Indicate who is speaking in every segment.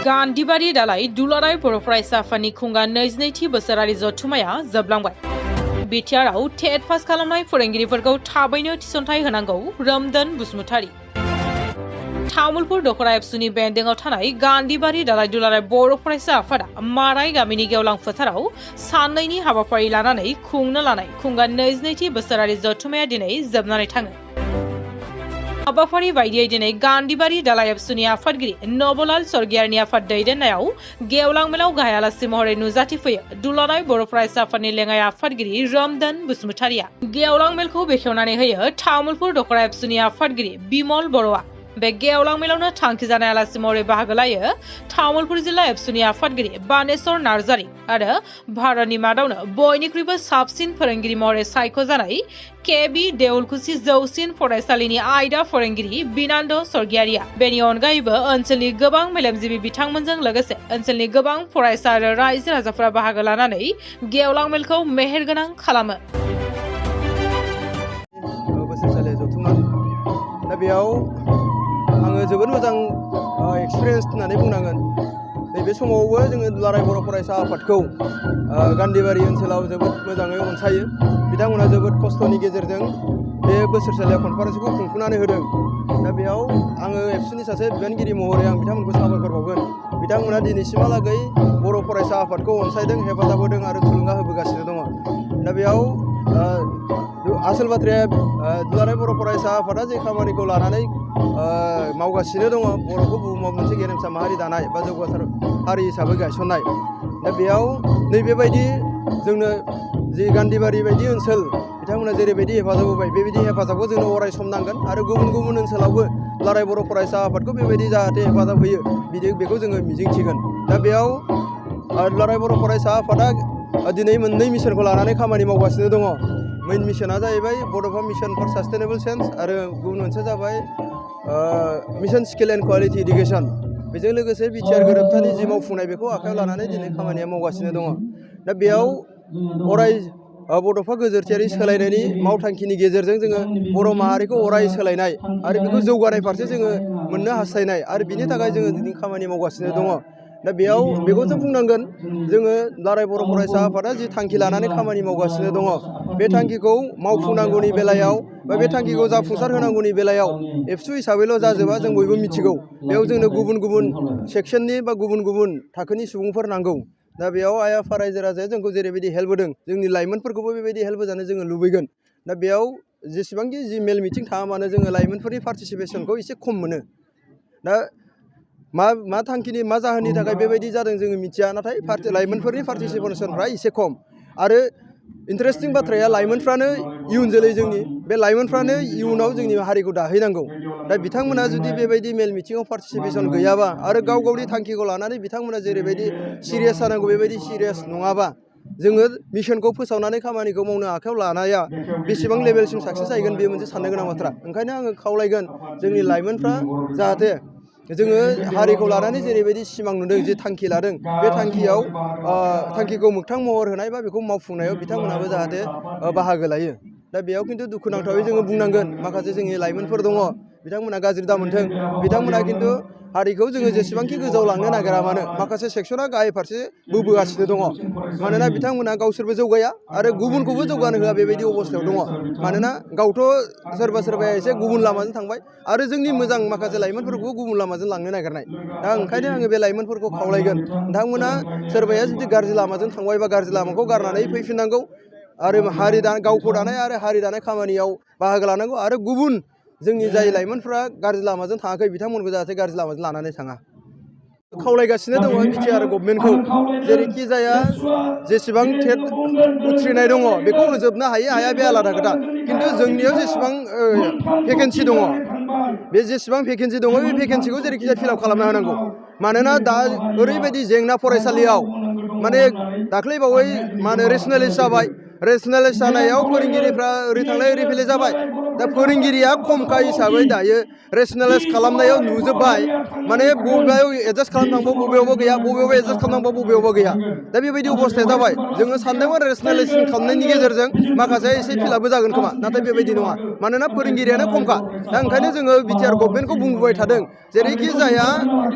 Speaker 1: गान्धीबारि दालाय दुलाराय बर' फरायसा आफादनि खुंगा 22थि बोसोरारि जथुम्माया जोबलांबाय। बिटिआरआव टेट पास खालामनाय फोरोंगिरिफोरखौ थाबैनो थिसनथाइ होनांगौ रोमदोन बसुमतारी। तामुलपुर दखरा एबसुनि बेन्दोंआव थानाय गान्धीबारि दालाय दुलाराय बर' फरायसा आफादा माराय गामिनि गेवलां फोथाराव साननैनि हाबाफारि लानानै खुंनो लानाय खुंगा 22थि बोसोरारि जथुम्माया दिनै जोबनानै थाङो। हाबाफारि बायदियै दिनै गान्धीबारि दालाय एबसुनि आफादगिरि नबलाल स्वर्गियारिनि आफाद दैदेननायाव गेवलां मेलाव गाहाय आलासि महरै नुजाथिफैयो दुलाराय बर' फरायसा आफादनि लेङाइ आफादगिरि रोमदोन बसुमतारीया। गेवलां मेलखौ बेखेवनानै होयो तामुलपुर दखरा एबसुनि आफादगिरि बिमल बर'आ। बे गेवलां मेलावनो थांखि जानाय आलासि महरै बाहागो लायो तामुलपुर जिल्ला एबसुनि आफादगिरि बानेश्वर नार्जारी आरो भारतनि मादावनो बयनिख्रुइबो साबसिन फोरोंगिरि महरै सायख'जानाय केबि देउलकुसि जौसिन फरायसालिनि आयदा फोरोंगिरि बिनान्द स्वर्गियारिया। बेनि अनगायैबो ओनसोलनि गोबां मेलेमजिबि बिथांमोनजों लोगोसे ओनसोलनि गोबां फरायसा आरो रायजो राजाफोरा बाहागो लानानै गेवलां मेलखौ मेहेरगोनां खालामो।
Speaker 2: बोसोरसालि जथुम्मा दा बेयाव आङो जोबोद मोजां एक्सपिरियेन्स होननानै बुंनांगोन। नैबे समावबो जोङो दुलाराय बर' फरायसा आफादखौ गान्धीबारि ओनसोलाव जोबोद मोजाङै अनसायो। बिथांमोना जोबोद खस्थ'नि गेजेरजों बे बोसोरसालिया कनफारेन्सखौ खुंफुंनानै होदों। दा बेयाव आङो एबसुनि सासे बिबानगिरि महरै आं बिथांमोनखौ साबायखर बावगोन। बिथांमोना दिनैसिमहालागै बर' फरायसा आफादखौ अनसायदों, हेफाजाब होदों आरो थुलुंगा होबोगासिनो दङ। दा बेयाव आसोल बाथ्राया दुलाराय बर' फरायसा आफादा जे खामानिखौ लानानै मावगासिनो दङ बर'खौ बुहुमाव मोनसे गेरेमसा माहारि दानाय बा जौगासार हारि हिसाबै गायसननाय। दा बेयाव नैबेबायदि जोंनो जि गान्धीबारि बायदि ओनसोल बिथांमोना जेरैबायदि हेफाजाब होबाय बेबायदि हेफाजाबखौ जोंनो अराय सम नांगोन आरो गुबुन गुबुन ओनसोलावबो दुलाराय बर' फरायसा आफादखौ बेबायदि जाहाथे हेफाजाब होयो बेखौ जोङो मिजिंथिगोन। दा बेयाव दुलाराय बर' फरायसा आफादा दिनै मोननै मिशनखौ लानानै खामानि मावगासिनो दङ। मेइन मिशना जाहैबाय बड'फा मिशन फर सास्टेनेबल चेन्ज आरो गुबुन मोनसे जाबाय mission skill and quality education. बेजों लोगोसे बिटिआर गोरोबथानि जि मावफुंनाय बेखौ आखायाव लानानै दिनै खामानिया मावगासिनो दङ। दा बेयाव अराय बड'फा गोजोरथियारि सोलायनायनि मावथांखिनि गेजेरजों जोङो बर' माहारिखौ अराय सोलायनाय आरो बेखौ जौगानाय फारसे जोङो मोननो हास्थायनाय आरो बिनि थाखाय जोङो दिनै खामानि मावगासिनो दङ। दा बेयाव बेखौसो बुंनांगोन जोङो दुलाराय बर' फरायसा आफादा जि थांखि लानानै खामानि मावगासिनो दङ बे थांखिखौ मावफुंनांगौनि बेलायाव बा बे थांखिखौ जाफुंसार होनांगौनि बेलायाव एबसु हिसाबैल' जाजोबा जों बयबो मिथिगौ। बेयाव जोंनो गुबुन गुबुन सेक्सननि बा गुबुन गुबुन थाखोनि सुबुंफोर नांगौ। दा बेयाव आइ आफा रायजो राजाया जोंखौ जेरैबायदि हेल्प होदों जोंनि लाइमोनफोरखौबो बेबायदि हेल्प होजानो जोङो लुबैगोन। दा बेयाव जेसेबांखि जि मेल मिथिं थाङा मानो जोङो लाइमोनफोरनि पार्टिसिपेसनखौ एसे खम मोनो। दा मा थांखिनि मा जाहोननि थाखाय बेबायदि जादों जोङो मिथिया, नाथाय लाइमोनफोरनि पार्टिसिपेसनफ्रा एसे खम। आरो इन्टारेस्टिं बाथ्राया लाइमोनफ्रानो इयुन जोलै, जोंनि बे लाइमोनफ्रानो इयुनाव जोंनि हारिखौ दाहैनांगौ। दा बिथांमोना जुदि बेबायदि मेल मिथिङाव पार्टिसिपेसन गैयाबा आरो गाव गावनि थांखिखौ लानानै बिथांमोना जेरैबायदि सिरियास जानांगौ बेबायदि सिरियास नङाबा जोङो मिशनखौ फोसावनानै खामानिखौ मावनो आखायाव लानाया बेसेबां लेभेलसिम साक्सेस जाहैगोन बेयो मोनसे साननो गोनां बाथ्रा। ओंखायनो आङो खावलायगोन जोंनि लाइमोनफ्रा जाहाथे जोङो हारिखौ लानानै जेरैबायदि सिमां नुदों, जे थांखि लादों बे थांखिखौ मोगथां महर होनाय बा बेखौ मावफुंनायाव बिथांमोनाबो जाहाथे बाहागो लायो। दा बेयाव खिन्थु दुखुनांथावै जोङो बुंनांगोन माखासे जोंनि लाइमोनफोर दङ बिथांमोना गाज्रि दामोनथों, बिथांमोना खिन्थु हारिखौ जोङो जेसेबांखि गोजौआव लांनो नागिरा मानो माखासे सेक्सना गाहाय फारसे बोबोगासिनो दङ। मानोना बिथांमोना गावसोरबो जौगाया आरो गुबुनखौबो जौगानो होआ बेबायदि अबस्थायाव दङ। मानोना गावथ' सोरबाया एसे गुबुन लामाजों थांबाय आरो जोंनि मोजां माखासे लाइमोनफोरखौबो गुबुन लामाजों लांनो नागिरनाय। दा ओंखायनो आङो बे लाइमोनफोरखौ खावलायगोन नोंथांमोना सोरबाया जुदि गाज्रि लामाजों थांबाय बा गाज्रि लामाखौ गारनानै फैफिननांगौ आरो गावखौ दानाय आरो हारि दानाय खामानियाव बाहागो लानांगौ आरो गुबुन जोंनि जाय लाइमोनफ्रा गाज्रि लामाजों थाङाखै बिथांमोनखौ जाहाथे गाज्रि लामाजों लानानै थाङा। खावलायगासिनो दङ बिटिआर गभर्नमेन्टखौ जेरैखि जाया जेसेबां टेट उथ्रिनाय दङ बेखौ होजोबनो हाया बे आलादा खोथा, खिन्थु जोंनियाव जेसेबां भेकेन्सि दङ बे जेसेबां भेकेन्सि दङ बे भेकेन्सिखौ जेरैखि जाया फिलआप खालामना होनांगौ। मानोना दा ओरैबायदि जेंना फरायसालियाव माने दाख्लैबावै रेसनेलाइज जाबाय। रेसनेलाइज जानायाव फोरोंगिरिफ्रा ओरै थांलाय ओरै फैलाय जाबाय। दा फोरोंगिरिया खमखा हिसाबै दायो रेसनेलाइज खालामनायाव नुजोब्बाय माने बबेयाव एडजास्ट खालामनांगौ बबेयावबो गैया बबेयावबो एडजास्ट खालामनांगौ बबेयावबो गैया दा बेबायदि अबस्थाया जाबाय जोङो सानदोंमोन रेसनेलाइजेसन खालामनायनि गेजेरजों माखासे एसे फिलापबो जागोन खोमा नाथाय बेबायदि नङा मानोना फोरोंगिरियानो खमखा दा ओंखायनो जोङो बिटिआर गभर्नमेन्टखौ बुंबोबाय थादों जेरैखि जाया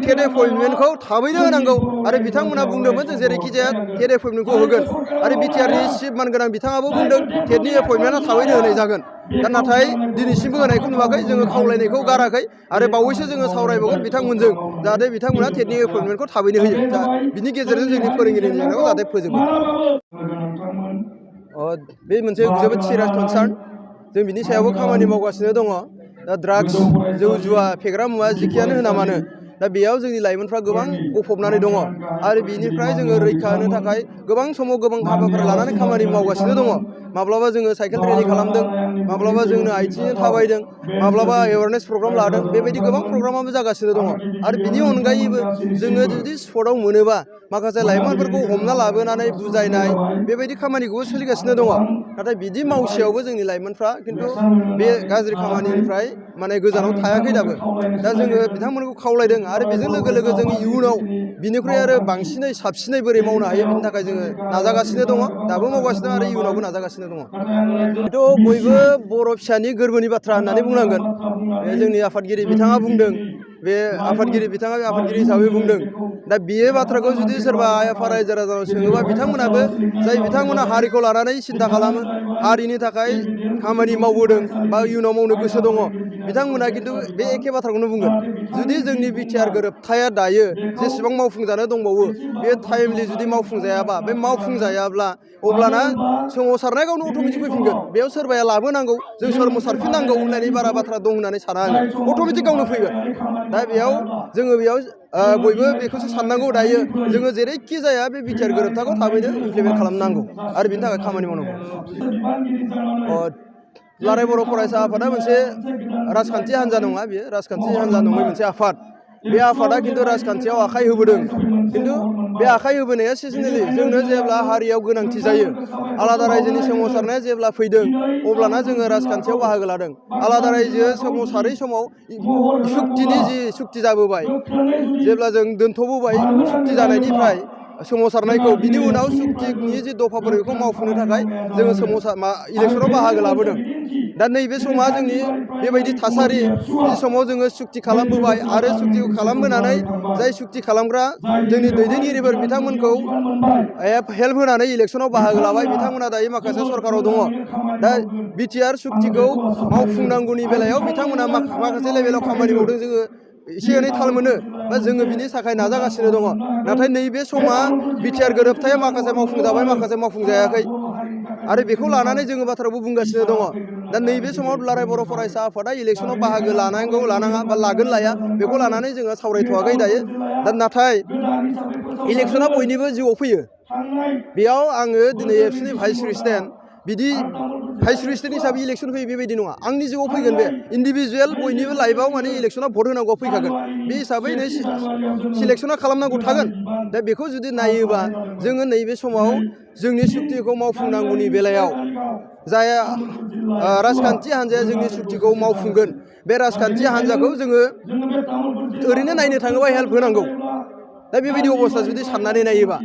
Speaker 2: टेट एपइन्टमेन्टखौ थाबैनो होनांगौ आरो बिथांमोना बुंदोंमोन जों जेरैखि जाया टेट एपइन्टमेन्टखौ होगोन आरो बिटिआरनि चिफ मानगोनां बिथाङाबो बुंदों टेटनि एपइन्टमेन्टआ थाबैनो होनाय जागोन दा नाथाय दिनैसिमबो होनायखौ नुवाखै जोङो खावलायनायखौ गाराखै आरो बावैसो जोङो सावरायबावगोन बिथांमोनजों जाहाथे बिथांमोना टेटनि एपइन्टमेन्टखौ थाबैनो होयो दा बिनि गेजेरजों जोंनि फोरोंगिरिनि जेंनाखौ जाहाथे फोजोबो बे मोनसे जोबोद सिरियास कनसार्न जों बिनि सायावबो खामानि मावगासिनो दङ दा ड्राग्स जौ जुवा फेग्रा मुवा जिखियानो होना मानो दा बेयाव जोंनि लाइमोनफ्रा गोबां गफबनानै दङ आरो बिनिफ्राय जोङो रैखा होनो थाखाय गोबां समाव गोबां हाबाफारि लानानै खामानि मावगासिनो दङ माब्लाबा जोङो साइकेल रेलि खालामदों माब्लाबा जोंनो आथिंजों थाबायदों माब्लाबा एवारनेस प्रग्राम लादों बेबायदि गोबां प्रग्रामाबो जागासिनो दङ आरो बिनि अनगायैबो जोङो जुदि स्पटआव मोनोबा माखासे लाइमोनफोरखौ हमना लाबोनानै बुजायनाय बेबायदि खामानिखौबो सोलिगासिनो दङ नाथाय बिदि मावसेयावबो जोंनि लाइमोनफ्रा खिन्थु बे गाज्रि खामानिनिफ्राय माने गोजानाव थायाखै दाबो दा जोङो बिथांमोनखौ खावलायदों आरो बेजों लोगो लोगो जों इयुनाव बिनिख्रुइ आरो बांसिनै साबसिनै बोरै मावनो हायो बिनि थाखाय जोङो नाजागासिनो दङ दाबो मावगासिनो आरो इयुनावबो नाजागासिनो दङ बेथ' बयबो बर' फिसानि गोरबोनि बाथ्रा होननानै बुंनांगोन बे जोंनि आफादगिरि बिथाङा बुंदों बे आफादगिरि बिथाङा आफादगिरि हिसाबै बुंदों दा बे बाथ्राखौ जुदि सोरबा आइ आफा रायजो राजानाव सोङोबा बिथांमोनाबो जाय बिथांमोना हारिखौ लानानै सिन्था खालामो हारिनि थाखाय खामानि मावबोदों बा इयुनाव मावनो गोसो दङ बिथांमोना खिन्थु बे एखे बाथ्राखौनो बुंगोन जुदि जोंनि बिटिआर गोरोबथाया दायो जेसेबां मावफुंजानो दंबावो बे टाइमलि जुदि मावफुंजायाबा बे मावफुंजायाब्ला अब्लाना सोमावसारनाय गावनो अट'मेटिक फैफिनगोन बेयाव सोरबाया लाबोनांगौ जों सोमावसारफिननांगौ होननायनि बारा बाथ्रा दं होननानै साना आङो अट'मेटिक गावनो फैगोन दा बेयाव जोङो बयबो बेखौसो साननांगौ दायो जोङो जेरैखि जाया बे बिटिआर गोरोबथाखौ थाबैनो इमप्लिमेन्ट खालामनांगौ आरो बिनि थाखाय खामानि मावनांगौ दुलाराय बर' फरायसा आफादा मोनसे राजखान्थि हान्जा नङा बेयो राजखान्थि हान्जा नङै मोनसे आफाद बे आफादा खिन्थु राजखान्थियाव आखाइ होबोदों खिन्थु बे आखाइ होबोनाया सिजनेलि जोंनो जेब्ला हारियाव गोनांथि जायो आलादा रायजोनि सोमावसारनाया जेब्ला फैदों अब्लाना जोङो राजखान्थियाव बाहागो लादों आलादा रायजो सोमावसारै समाव सुक्तिनि जि सुक्ति जाबोबाय जेब्ला जों दोनथ'बोबाय सुक्ति जानायनिफ्राय सोमावसारनायखौ बिनि उनाव सुक्तिनि जि दफाफोर बेखौ मावफुंनो थाखाय जोङो इलेक्सनाव बाहागो लाबोदों दा नैबे समा जोंनि बेबायदि थासारि जि समाव जोङो सुक्ति खालामबोबाय आरो सुक्तिखौ खालामबोनानै जाय सुक्ति खालामग्रा जोंनि दैदेनगिरिफोर बिथांमोनखौ हेल्प होनानै इलेक्सनाव बाहागो लाबाय बिथांमोना दायो माखासे सरकाराव दङ दा बिटिआर सुक्तिखौ मावफुंनांगौनि बेलायाव बिथांमोना माखासे लेभेलाव खामानि मावदों जोङो एसे एनै थाल मोनो बा जोङो बिनि थाखाय नाजागासिनो दङ नाथाय नैबे समा बिटिआर गोरोबथाया माखासे मावफुंजाबाय माखासे मावफुंजायाखै आरो बेखौ लानानै जोङो बाथ्राखौ बुंगासिनो दङ दा नैबे समाव दुलाराय बर' फरायसा आफादा इलेक्सनाव बाहागो लानांगौ लानाङा बा लागोन लाया बेखौ लानानै जोङो सावरायथ'वाखै दायो दा नाथाय इलेक्सना बयनिबो जिउआव फैयो बेयाव आङो दिनै एबसुनि भाइस प्रेसिडेन्ट बिदि भाइस प्रेसिडेन्ट हिसाबै इलेक्सन फैयो बेबायदि नङा आंनि जिउआव फैगोन बे इन्डिभिजुवेल बयनिबो लाइफआव माने इलेक्सनाव भट होनांगौ फैखागोन बे हिसाबै सिलेक्सना खालामनांगौ थागोन दा बेखौ जुदि नायोबा जोङो नैबे समाव जोंनि सुक्तिखौ मावफुंनांगौनि बेलायाव जाय राजखान्थि हान्जाया जोंनि सुक्तिखौ मावफुंगोन बे राजखान्थि हान्जाखौ जोङो ओरैनो नायनो थाङोबा हेल्प होनांगौ दा बेबायदि अबस्था जुदि साननानै नायोबा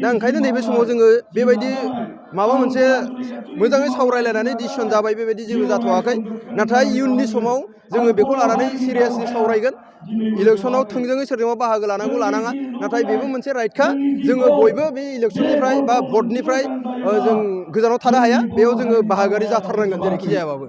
Speaker 2: दा ओंखायनो नैबे समाव जोङो बेबायदि माबा मोनसे मोजाङै सावरायलायनानै डिसिसन जाबाय बेबायदि जेबो जाथ'वाखै नाथाय इयुननि समाव जोङो बेखौ लानानै सिरियासलि सावरायगोन इलेक्सनाव थोंजोङै सोरजोंबा बाहागो लानांगौ लानाङा नाथाय बेबो मोनसे राइटखा जोङो बयबो बे इलेक्सननिफ्राय बा भटनिफ्राय जों गोजानाव थानो हाया बेयाव जोङो बाहागोआरि जाथारनांगोन जेरैखि जायाबाबो